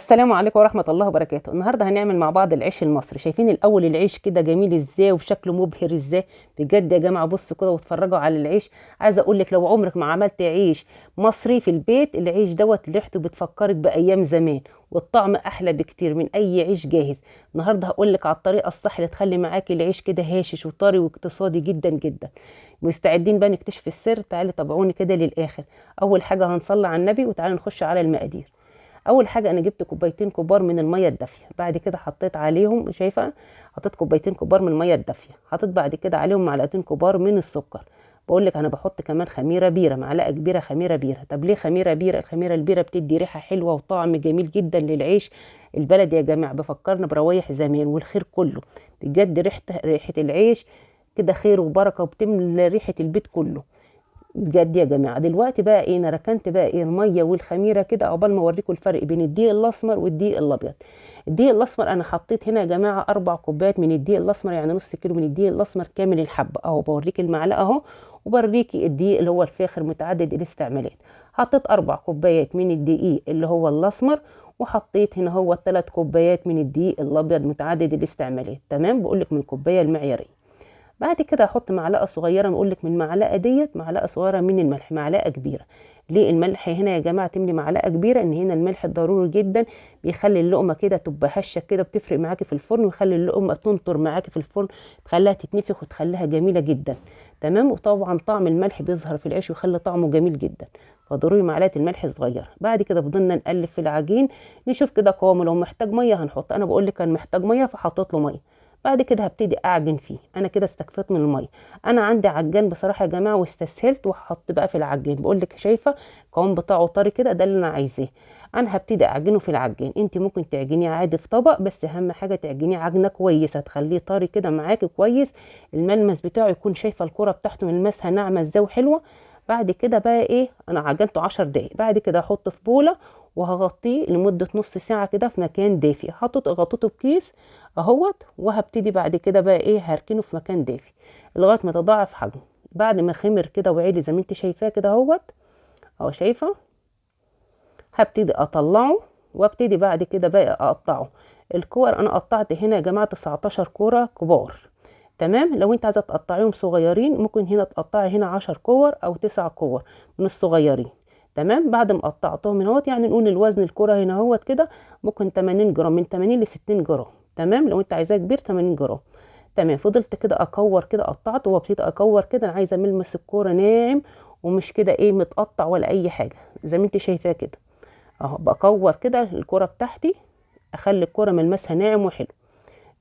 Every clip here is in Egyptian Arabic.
السلام عليكم ورحمة الله وبركاته. النهاردة هنعمل مع بعض العيش المصري. شايفين الأول العيش كده جميل ازاي وشكله مبهر ازاي؟ بجد يا جماعة بصوا كده واتفرجوا على العيش. عايزة اقول لك لو عمرك ما عملت عيش مصري في البيت، العيش دوت ريحته بتفكرك بأيام زمان، والطعم أحلى بكتير من أي عيش جاهز. النهاردة هقول لك على الطريقة الصح اللي تخلي معاكي العيش كده هاشش وطري واقتصادي جدا جدا. مستعدين بقى نكتشف السر؟ تعالي تابعوني كده للآخر. أول حاجة هنصلي على النبي وتعالي نخش على المقادير. اول حاجة انا جبت كوبايتين كبار من المية الدافيه، بعد كده حطيت عليهم، شايفه، حطيت كوبايتين كبار من المية الدافيه، حطيت بعد كده عليهم معلقتين كبار من السكر. بقول لك انا بحط كمان خميره بيره، معلقه كبيرة خميره بيره. طب ليه خميره بيره؟ الخميره البيره بتدي ريحه حلوة وطعم جميل جدا للعيش البلدي يا جماعة، بفكرنا بروايح زمان والخير كله. بجد ريحه العيش كده خير وبركة، وبتملى ريحه البيت كله بجد يا جماعة. دلوقتي بقى ايه، انا ركنت بقى ايه المية والخميره كده عقبال ما اوريكم الفرق بين الدقيق الاسمر والدقيق الابيض. الدقيق الاسمر انا حطيت هنا يا جماعة 4 كوبايات من الدقيق الاسمر، يعني نص كيلو من الدقيق الاسمر كامل الحبة اهو. بوريك المعلقة اهو، وبوريكي الدقيق اللي هو الفاخر متعدد الاستعمالات. حطيت 4 كوبايات من الدقيق اللي هو الاسمر، وحطيت هنا هو 3 كوبايات من الدقيق الابيض متعدد الاستعمالات. تمام، بقول لك من الكوباية المعياريه. بعد كده احط معلقه صغيرة، بقول لك من معلقه ديت معلقه صغيرة من الملح، معلقه كبيرة. ليه الملح هنا يا جماعة تملي معلقه كبيرة؟ ان هنا الملح ضروري جدا، بيخلي اللقمة كده تبقى هشه كده، بتفرق معاكي في الفرن، ويخلي اللقمة تنطر معاكي في الفرن، تخليها تتنفخ وتخليها جميلة جدا. تمام، وطبعا طعم الملح بيظهر في العيش ويخلي طعمه جميل جدا، فضروري معلقه الملح الصغيرة. بعد كده فضلنا نقلب في العجين، نشوف كده قوامه، لو محتاج مية هنحط. انا بقول لك كان محتاج مية فحطيت له مية. بعد كده هبتدي اعجن فيه. انا كده استكفيت من المية، انا عندي عجان بصراحة يا جماعة واستسهلت وهحط بقى في العجان. بقول لك شايفه القوام بتاعه طري كده، ده اللي انا عايزاه. انا هبتدي اعجنه في العجان. انت ممكن تعجنيه عادي في طبق، بس اهم حاجة تعجنيه عجنه كويسة تخليه طري كده معاكي كويس، الملمس بتاعه يكون شايفه الكره بتاعته ملمسها ناعمة ازاي وحلوه. بعد كده بقى ايه، انا عجنته 10 دقايق. بعد كده هحطه في بوله وهغطيه لمدة نص ساعة كده في مكان دافي. غطيته بكيس اهوت، وهبتدي بعد كده بقى ايه هركنه في مكان دافي لغاية ما تضاعف حجمه. بعد ما خمر كده وعلي زي ما انت شايفاه كده اهوت اهو، شايفه، هبتدي اطلعه وابتدي بعد كده بقى اقطعه الكور. انا قطعت هنا يا جماعة 19 كورة كبار. تمام، لو انت عايزه تقطعيهم صغيرين ممكن هنا تقطعي هنا 10 كور او 9 كور من الصغيرين. تمام، بعد ما قطعتهم هنا اهوت، يعني نقول الوزن الكرة هنا اهوت كده ممكن 80 جرام، من 80 ل 60 جرام. تمام، لو انت عايزاه كبير 80 جرام. تمام، فضلت كده اكور كده، قطعته وابتدي اكور كده. انا عايزه ملمس الكورة ناعم ومش كده ايه متقطع ولا اي حاجة، زي ما انت شايفاه كده اهو. بكور كده الكورة بتاعتي، اخلي الكورة ملمسها ناعم وحلو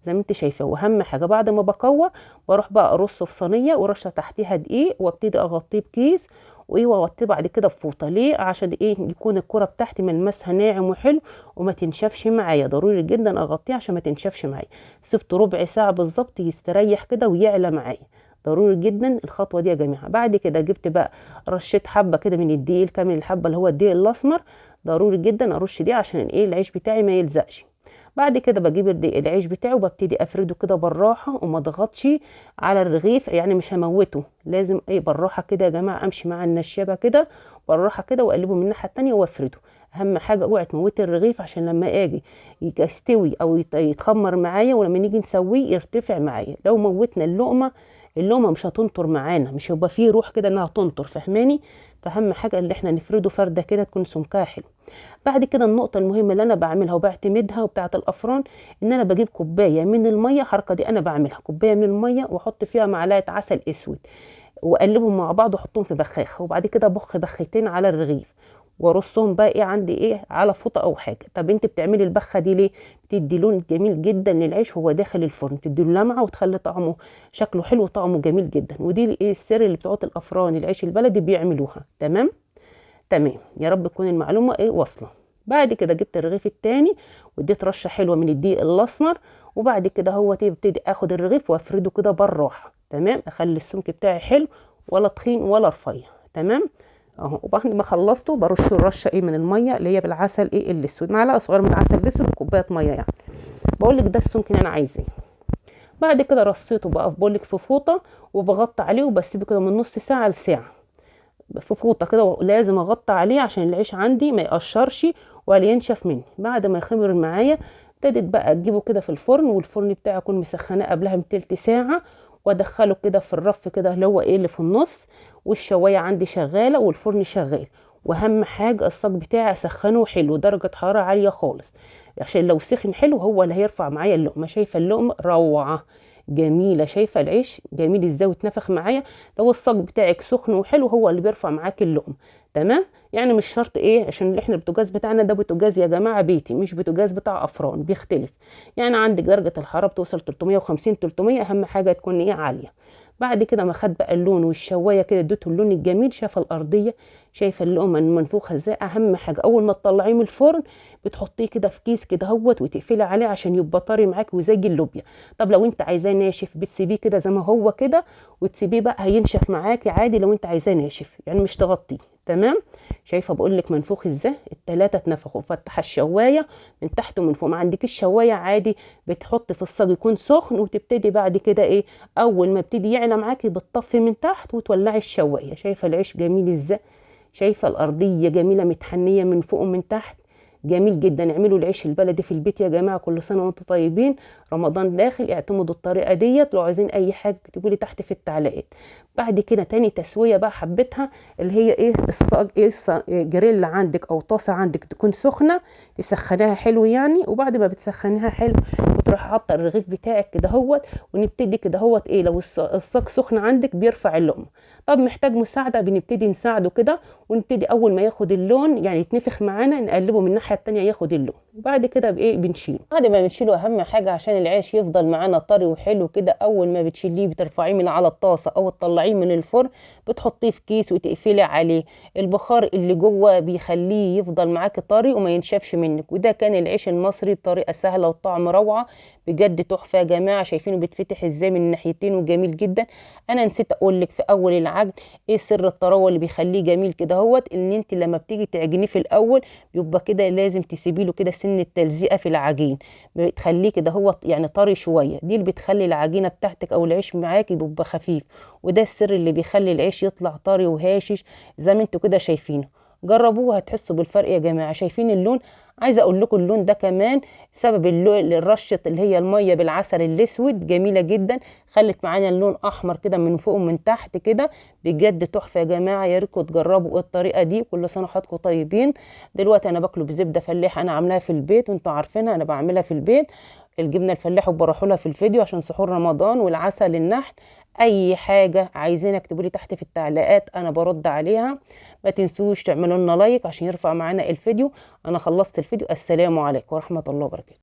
زي ما انت شايفاه. واهم حاجة بعد ما بكور بروح بقى ارصه في صينية ورشه تحتيها دقيق، وابتدي اغطيه بكيس وايه، واغطيه بعد كده بفوطه. ليه؟ عشان ايه؟ يكون الكره بتاعتي ملمسها ناعم وحلو وما تنشفش معايا. ضروري جدا اغطيه عشان ما تنشفش معايا. سبته ربع ساعة بالظبط يستريح كده ويعلى معايا، ضروري جدا الخطوة دي يا جماعة. بعد كده جبت بقى رشيت حبه كده من الدقيق الكامل الحبة اللي هو الدقيق الاسمر، ضروري جدا ارش دي عشان ايه العيش بتاعي ما يلزقش. بعد كده بجيب العيش بتاعي وببتدي افرده كده بالراحة وما اضغطش على الرغيف، يعني مش هموته، لازم ايه بالراحة كده يا جماعة، امشي مع النشابه كده بالراحة كده واقلبه من الناحية التانية وافرده. اهم حاجة اوعي تموتي الرغيف عشان لما اجي يستوي او يتخمر معايا ولما نيجي نسويه يرتفع معايا. لو موتنا اللقمة، اللقمة مش هتنطر معانا، مش هيبقى فيه روح كده انها تنطر، فهماني؟ فاهم حاجة اللي احنا نفرده فرده كده تكون سمكها حلو. بعد كده النقطة المهمة اللي انا بعملها وبعتمدها وبتاعه الافران، ان انا بجيب كوباية من المية، الحركة دي انا بعملها، كوباية من المية واحط فيها معلقه عسل اسود واقلبهم مع بعض واحطهم في بخاخ، وبعد كده بخ بختين على الرغيف وارصهم بقى ايه عندي ايه على فوطه او حاجة. طب انت بتعملي البخه دي ليه؟ بتدي لون جميل جدا للعيش وهو داخل الفرن، بتدي له لمعة وتخلي طعمه شكله حلو وطعمه جميل جدا. ودي ايه السر اللي بتوع الافران العيش البلدي بيعملوها. تمام تمام، يا رب تكون المعلومة ايه واصله. بعد كده جبت الرغيف التاني واديت رشه حلوة من الدقيق الاسمر، وبعد كده هو ابتدي اخد الرغيف وافرده كده بالراحة. تمام، اخلي السمك بتاعي حلو ولا تخين ولا رفيع. تمام اهو. وبعد ما خلصته برش الرشه ايه من المية اللي هي بالعسل ايه الاسود، معلقه صغيرة من العسل الاسود وكوبايه مية، يعني بقول لك ده السمك اللي انا عايزاه. بعد كده رصيته بقى بقول لك في فوطه وبغطي عليه وبسيبه كده من نص ساعة لساعة في فوطه كده، لازم اغطي عليه عشان العيش عندي ما يقشرش ولا ينشف مني. بعد ما خمر معايا ابتدت بقى اجيبه كده في الفرن، والفرن بتاعي اكون مسخناه قبلها بتلت ساعة، وادخله كده في الرف كده اللي هو ايه اللي في النص، والشوايه عندي شغالة والفرن شغال. واهم حاجة الصاج بتاعي اسخنه حلو، درجه حرارة عالية خالص، عشان لو سخن حلو هو اللي هيرفع معايا اللقمة. شايفه اللقمة روعه جميلة، شايفه العيش جميل ازاي واتنفخ معايا. لو الصاج بتاعك سخن وحلو هو اللي بيرفع معاك اللقمة، تمام. يعني مش شرط ايه، عشان احنا البوتاجاز بتاعنا ده بوتاجاز يا جماعة بيتي، مش بوتاجاز بتاع افران، بيختلف. يعني عندك درجه الحرارة بتوصل 350 300، اهم حاجة تكون ايه عالية. بعد كده ما خد بقى اللون والشوايه كده اديته اللون الجميل. شايفه الارضية، شايفه اللقمة المنفوخه ازاي. اهم حاجة اول ما تطلعيه من الفرن بتحطيه كده في كيس كده اهوت وتقفلي عليه عشان يبقى طري معاك وزي اللوبيا. طب لو انت عايزاه ناشف بتسيبيه كده زي ما هو كده وتسيبيه بقى هينشف معاكي عادي، لو انت عايزاه ناشف يعني مش تغطيه، تمام. شايفه بقول لك منفوخ ازاي، التلاتة اتنفخوا. فتح الشوايه من تحت ومن فوق. ما عندكيش شوايه عادي بتحط في الصاج يكون سخن، وتبتدي بعد كده ايه اول ما ابتدي يعلى معاكي بتطفي من تحت وتولعي الشوايه. شايفه العيش جميل ازاي، شايفه الارضية جميلة متحنيه من فوق ومن تحت، جميل جدا. اعملوا العيش البلدي في البيت يا جماعة، كل سنة وانتم طيبين، رمضان داخل، اعتمدوا الطريقة ديت. لو عايزين اي حاجة اكتبوا لي تحت في التعليقات. بعد كده تاني تسويه بقى حبيتها اللي هي ايه الصاج، ايه جريل عندك او طاسه عندك تكون سخنة، تسخناها حلو يعني. وبعد ما بتسخنيها حلو بتروح حاطه الرغيف بتاعك كده اهوت، ونبتدي كده اهوت ايه لو الصاج سخن عندك بيرفع اللقمة. طب محتاج مساعدة بنبتدي نساعده كده، ونبتدي اول ما ياخد اللون يعني يتنفخ معانا نقلبه من الناحية التانية ياخد اللون. وبعد كده بايه بنشيله. بعد ما بنشيله اهم حاجة عشان العيش يفضل معانا طري وحلو كده، اول ما بتشيليه بترفعيه من على الطاسه او تطلعيه من الفرن بتحطيه في كيس وتقفلي عليه. البخار اللي جوه بيخليه يفضل معاكي طري وما ينشفش منك. وده كان العيش المصري بطريقة سهلة وطعم روعه، بجد تحفة يا جماعة. شايفينه بيتفتح ازاي من الناحيتين وجميل جدا. انا نسيت اقول لك في اول العجن ايه سر الطراوه اللي بيخليه جميل كده اهوت، ان انت لما بتيجي تعجنيه في الاول بيبقى كده لازم تسيبي له كده سن التلزيقه في العجين، بتخليه كده هو يعني طري شوية، دي اللي بتخلي العجينة بتاعتك او العيش معاكي بيبقى خفيف. وده السر اللي بيخلي العيش يطلع طري وهاشش زي ما انتوا كده شايفينه. جربوه هتحسوا بالفرق يا جماعة. شايفين اللون؟ عايزه اقول لكم اللون ده كمان بسبب الرشه اللي هي المية بالعسل الاسود، جميلة جدا، خلت معانا اللون احمر كده من فوق ومن تحت كده، بجد تحفة يا جماعة. يا ريتكم تجربوا الطريقة دي. كل سنة وحضراتكم طيبين. دلوقتي انا باكله بزبده فلاح، انا عاملاها في البيت وانتوا عارفينها، انا بعملها في البيت الجبنة الفلاح وبروحوا لها في الفيديو عشان سحور رمضان، والعسل النحل. اي حاجة عايزينها اكتبوا لي تحت في التعليقات انا برد عليها. ما تنسوش تعملوا لنا لايك عشان يرفع معانا الفيديو. انا خلصت الفيديو. السلام عليكم ورحمة الله وبركاته.